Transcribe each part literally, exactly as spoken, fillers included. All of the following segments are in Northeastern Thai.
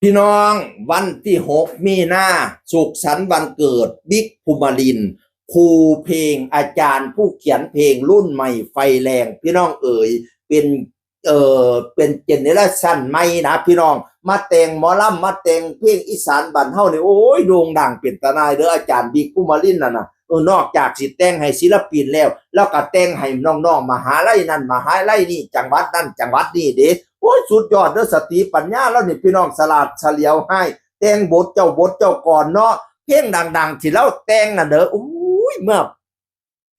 พี่น้อง วันที่หกมีนา สุขสันต์วันเกิด บิ๊กภูมิลินทร์ ครูเพลง อาจารย์ผู้เขียนเพลงรุ่นใหม่ไฟแรง พี่น้องเอ๋ย เป็น เอ่อ เป็นเจเนอเรชันใหม่นะพี่น้อง มาแต่งหมอลำ มาแต่งเพลงอีสานบ้านเฮานี่ โอ้ย โด่งดังเป็นตาหน่ายเด้อ อาจารย์บิ๊กภูมิลินทร์นั่นน่ะ เออ นอกจากสิแต่งให้ศิลปินแล้ว แล้วก็แต่งให้น้องๆมหาลัยนั่นมหาลัยนี่ จังหวัดนั่นจังหวัดนี่เด้ โอ้ย สุดยอดเด้อ สติปัญญาแล้วนี่พี่น้อง สลาดเฉลียวไฮ แต่งบทเจ้าบทเจ้ากลอนเนาะ เพลงดังๆที่เราแต่งนั่นเด้อ โอ้ย เมื่อ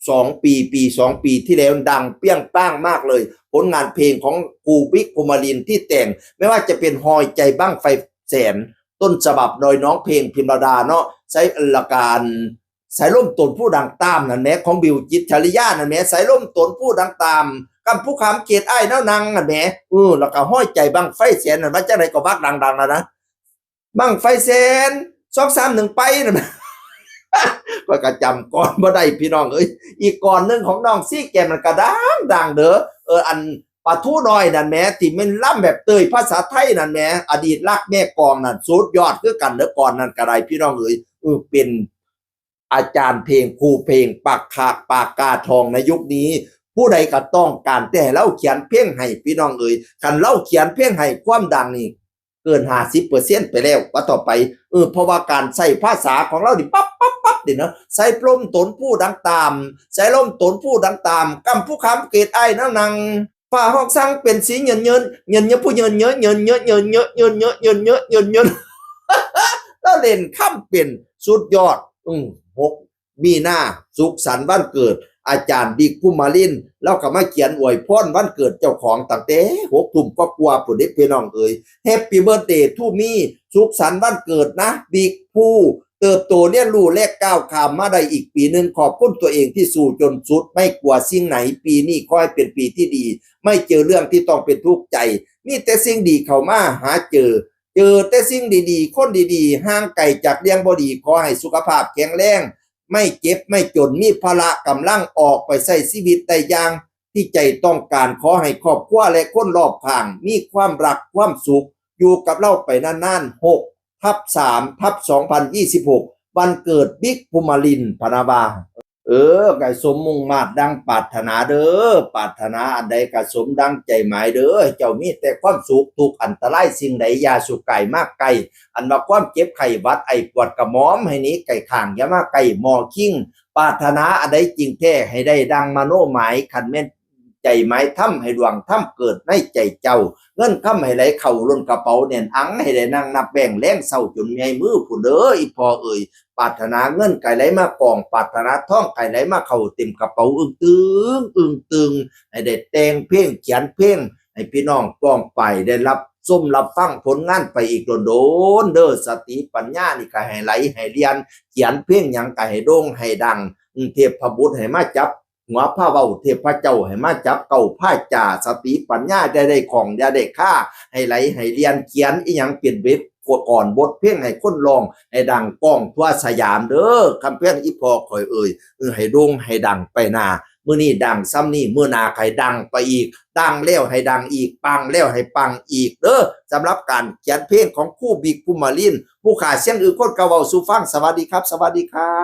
สองปี ปีสองปีที่แล้วดังเปรี้ยงป้างมากเลย ผลงานเพลงของครูบิ๊กภูมิลินทร์ที่แต่ง ไม่ว่าจะเป็นฮอยใจบั้งไฟแสน ต้นฉบับโดยน้องเพลงพิมรดาเนาะ ใช้ละการ สายลมตนผู้ดังตามนั่นแหม ของบิวจิตรชริยานั่นแหม สายลมตนผู้ดังตาม กำผู้คำเขตอ้ายแนวนังนั่นแหม เออ แล้วก็ฮอยใจบั้งไฟแสนนั่น มาจากไหนก็วักดังๆแล้วนะ บั้งไฟแสน สองสามหนึ่งไปนั่นแหม ก็กระจำกลอนบ่ได้พี่น้องเอ้ย อีกกลอนหนึ่งของน้องซี่แกมมันก็ดังดังเด้อ เออ อันปลาทูน้อยนั่นแหม ที่มันล่ำแบบเตยภาษาไทยนั่นแหม อดีตรักแม่กองนั่น สุดยอดคือกันเด้อกลอนนั่นก็ได้พี่น้องเอ้ย เออ เป็น อาจารย์เพลง ครูเพลง ปากขากปากกาทองในยุคนี้ ผู้ใดก็ต้องการแต่ให้เราเขียนเพลงให้พี่น้องเอ๋ย คันเราเขียนเพลงให้ ความดังนี่เกิน ห้าสิบเปอร์เซ็นต์ ไปแล้ว ว่าต่อไป เออ เพราะว่าการใช้ภาษาของเรานี่ปั๊บปั๊บปั๊บนี่นะ ใส่ลมตนผู้ดังตาม ใส่ลมตนผู้ดังตาม กำผู้คำเกตอ้ายแนวนัง ผ้าหอกสั่งเป็นสีเงินเงิน เงินเงินผู้เงินเงิน เงินเงิน เงินเงิน เงินเงิน เงินเงิน เงินเงิน แล้วเล่นคำเป็น สุดยอด อืม หกมีนา สุขสันต์วันเกิด อาจารย์บิ๊กภูมิลินทร์ แล้วก็มาเขียนอวยพรวันเกิดเจ้าของตั้งแต่หกทุ่มก็กลัวาๆ ผู้เด็กพี่น้องเอ๋ย Happy birthday to me สุขสันต์วันเกิดนะ บิ๊กภู เติบโตเรียนรู้และก้าวข้ามมาได้อีกปีหนึ่ง ขอบคุณตัวเองที่สู้จนสุด ไม่กลัวสิ่งไหน ปีนี้ขอให้เป็นปีที่ดี ไม่เจอเรื่องที่ต้องเป็นทุกข์ใจ มีแต่สิ่งดีเข้ามาหาเจอ เจอแต่สิ่งดีๆ คนดีๆ ห่างไกลจากเรื่องบ่ดี ขอให้สุขภาพแข็งแรง ไม่เจ็บไม่จน มีพละกำลังออกไปใช้ชีวิตได้อย่างที่ใจต้องการ ขอให้ครอบครัวและคนรอบข้างมีความรักความสุข อยู่กับเราไปนานๆ หกทับสามทับสองพันยี่สิบหก วันเกิดบิ๊กภูมิลินทร์ พะนะว่า เออ ก็ให้สมมุ่งมาดดังปรารถนาเด้อ ปรารถนาอันใดก็สมดังใจหมายเด้อ เจ้ามีแต่ความสุข ทุกข์อันตรายสิ่งใดอย่าสู่กายมาใกล้ อันว่าความเจ็บไข้หวัดไอปวดกระหม่อมให้หนีไกลข้าง อย่ามาใกล้หมอคิง ปรารถนาอันใดจริงแท้ให้ได้ดังมโนหมาย คันแม่นใจหมายธรรมให้ดวงธรรมเกิดในใจเจ้า เงินคำให้ไหลเข้าล้นกระเป๋าแน่นอัง ให้ได้นั่งนับแบงค์แลงเช้าจนเมื่อยมือพู้นเด้อ อีพ่อเอ๋ย ปรารถนาเงินไก่ไหลมากอง ปรารถนาทองไก่ไหลมาเข้าเต็มกระเป๋า อึ้งตึง อึ้งตึง ให้ได้แต่งเพลงเขียนเพลง ให้พี่น้องป้องไปได้รับชมรับฟังผลงานไปอีกโดนๆ เด้อ สติปัญญานี่ก็ให้ไหลให้เรียน เขียนเพลงหยังก็ให้โด่งให้ดัง อืม เทพบุตรให้มาจับหัวพาเว้า เทพเจ้าให้มาจับเก๊าพาจ่า สติปัญญาอย่าได้ข้องอย่าได้คา ให้ไหลให้เรียน เขียนอีหยังเป็นเว็บ ก่อนบทเพลงให้คนร้อง ให้ดังก้องทั่วสยามเด้อ คำเพียงอีพ่อข่อยเอ่ย เออ ให้โด่งให้ดังไปหน้า มื้อนี้ดังส่ำนี้ มื้อหน้าให้ดังไปอีก ดังแล้วให้ดังอีก ปังแล้วให้ปังอีกเด้อ สำหรับการเขียนเพลงของครูบิ๊กภูมิลินทร์ ผู้ขาเสียงอือคนเก่าเว้าสู่ฟัง สวัสดีครับ สวัสดีครับ